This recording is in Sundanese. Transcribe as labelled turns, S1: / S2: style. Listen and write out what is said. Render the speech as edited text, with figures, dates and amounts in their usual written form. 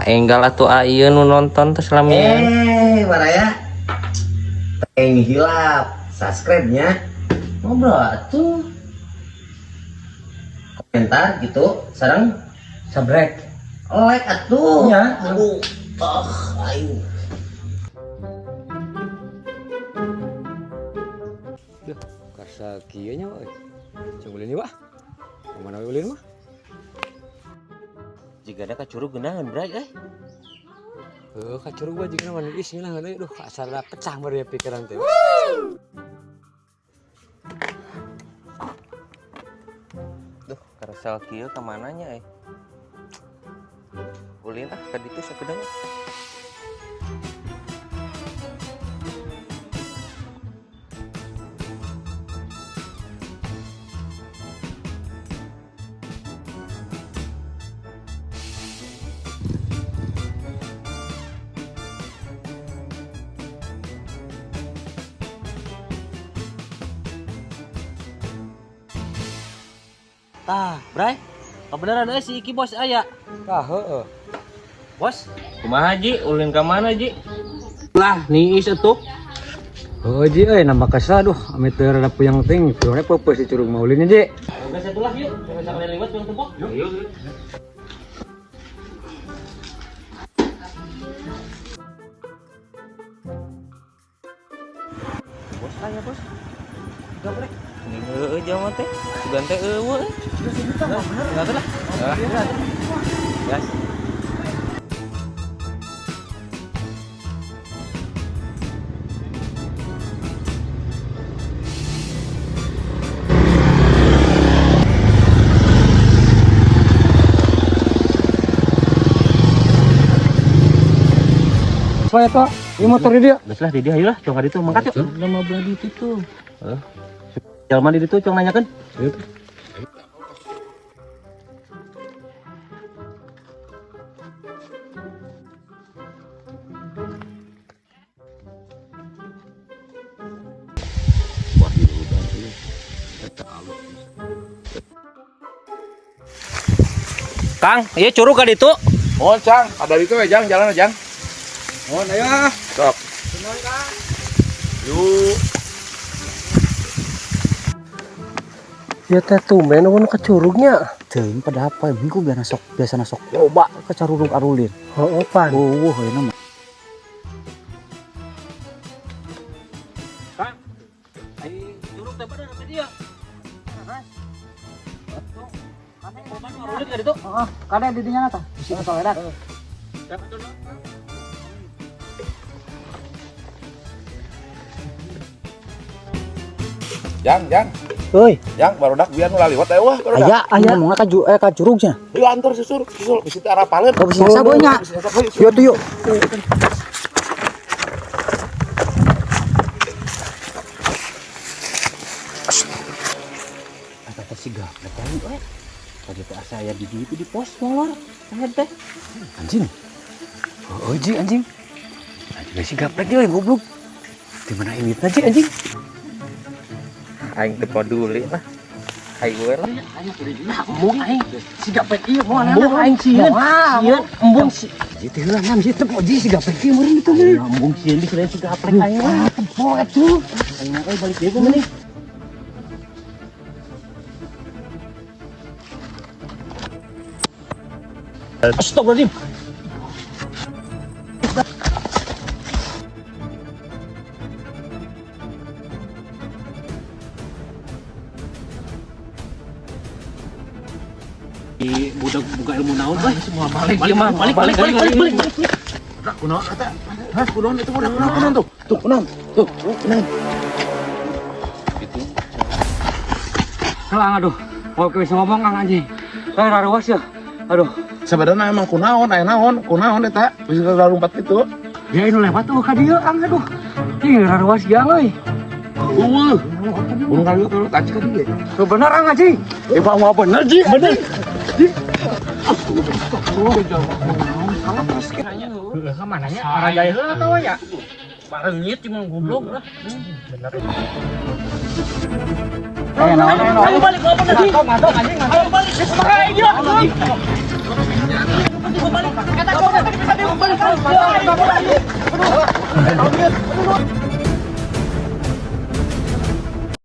S1: Enggal atuh ieu nu nonton teh salamian.
S2: Eh, Baraya. Teng hilap, subscribe-nya. Ngobrol atuh. Komentar gitu, sareng
S3: Sabrek.
S2: Like atuh.
S3: Ya.
S2: Aduh. Ah, aing.
S3: Duh, karsa kieu nya euy. Cung ulin wah. Kemana we ulin mah?
S1: Jika ada ka curug geunaheun, Bray euy.
S3: Heuh, ka curug mah jigana mah geus ngeunah euy. Duh, asal pecah meureun pikiran teh.
S1: Duh, karsa kieu ka mana nya euy? Ulin ah ka ditu sakedeung.
S4: Tah, Bray. Kebenaran euy si Iki bos aya.
S3: Tah, heueuh.
S4: Bos,
S1: Kumaha Ji? Ulin ka mana Ji? Lah, niis atuh.
S3: Heuh ji euy, nambah kesel aduh, ame teu rada puyeng ting, puyengna peupeus di curug mah ulinnya ji.
S4: Oke satu lah yuk. Jangan sekalian lewat bang tembok.
S1: Yuk. Bos aya bos. Gabrek. Ini heueuh jelema teh. Sugan teh eueuh.
S4: Enggak lah.
S1: Gas.
S3: Soalnya tuh, ini motor di dia.
S4: Geus lah di dia ayo lah, cong ka ditu mangkat yuk.
S1: Lama belah ditu tuh.
S4: Heeh. Jelema di ditu cong nanyakeun.
S3: Itu.
S4: Kang, ieu curug ka ditu.
S5: Oh, Cang, ada itu ya, Jang, jalan aja, Jang.
S3: Oh, ayo.
S5: Sok. Yuk.
S6: Ya teh tumben eueun ka curugnya.
S7: Teuing pada apa minggu biasa sok loba ka carurug arulin.
S6: Heueuh pan.
S7: Eueuh ayeuna mah.
S4: Kang. Ai curug teh bener ka dia. Arulin ka ditu.
S7: Heeh, kade di dinya tah. Bisi kasoledat.
S5: Jang, Jang.
S6: Euy,
S5: Jang, barudak biar nu laliwat aya wah, barudak.
S7: Aya aya ngomongna ka curug cenah.
S5: Yuk antur susur, susul bisi teh arapaleun.
S7: Oh, bisi nyasab we nya.
S5: Bisi nyasab we.
S7: Yuk tuh yuk.
S4: Eta teh si gaplek teh euy. Tadi teh asa aya di ditu di pos molor. Saha teh?
S3: Anjing. Heueuh ji anjing. Anjing si gaplek euy goblok. Di mana ini ji anjing?
S1: Aing teu peduli lah. Aing we lah.
S4: Embung aing. Si gaplek ieu moal embung aing sieun. Sieun embung si
S3: Ji teh heula nam ji teu ji si gaplek ieu meureun itu meureun.
S4: embung sieun di si gaplek aing mah.
S3: Tempo atuh.
S4: Aing mah euy balik deui mending. Astagfirullahaladzim. Di budak buka ilmu naon euy.
S5: Semua balik,
S4: Balik balik balik balik balik balik.
S5: Budak kunaon eta? Hah, kunaon itu budak kunaon kunaon tuh. Tuh, kunaon. Tuh, kunaon.
S1: Gitu.
S3: Kelang aduh. Mau ke bisa ngomong Kang anjing. Kayak raruas ya. Aduh.
S5: Sebenarnya emang kunaon, aya naon, kunaon eta? Bisa lompat gitu.
S3: Ya ini lewat tuh ka dieu Kang aduh. Ih raruas ya euy.
S5: Eueuh. Burung kali itu taci ka dieu.
S3: Tuh bener Kang anjing.
S5: Eh, Bang, mau bener, Ji. Bener. Ji.
S3: Heeh, ka mana nya? Arah jaya heula atawa ya?
S4: Parengit cuma goblok lah.
S7: Eh naon naon.
S4: Ayo balik bawa bener.
S7: Masuk anjing masuk.
S4: Ayo balik. Kumaha dia? Ayo balik. Eta Aduh, aduh.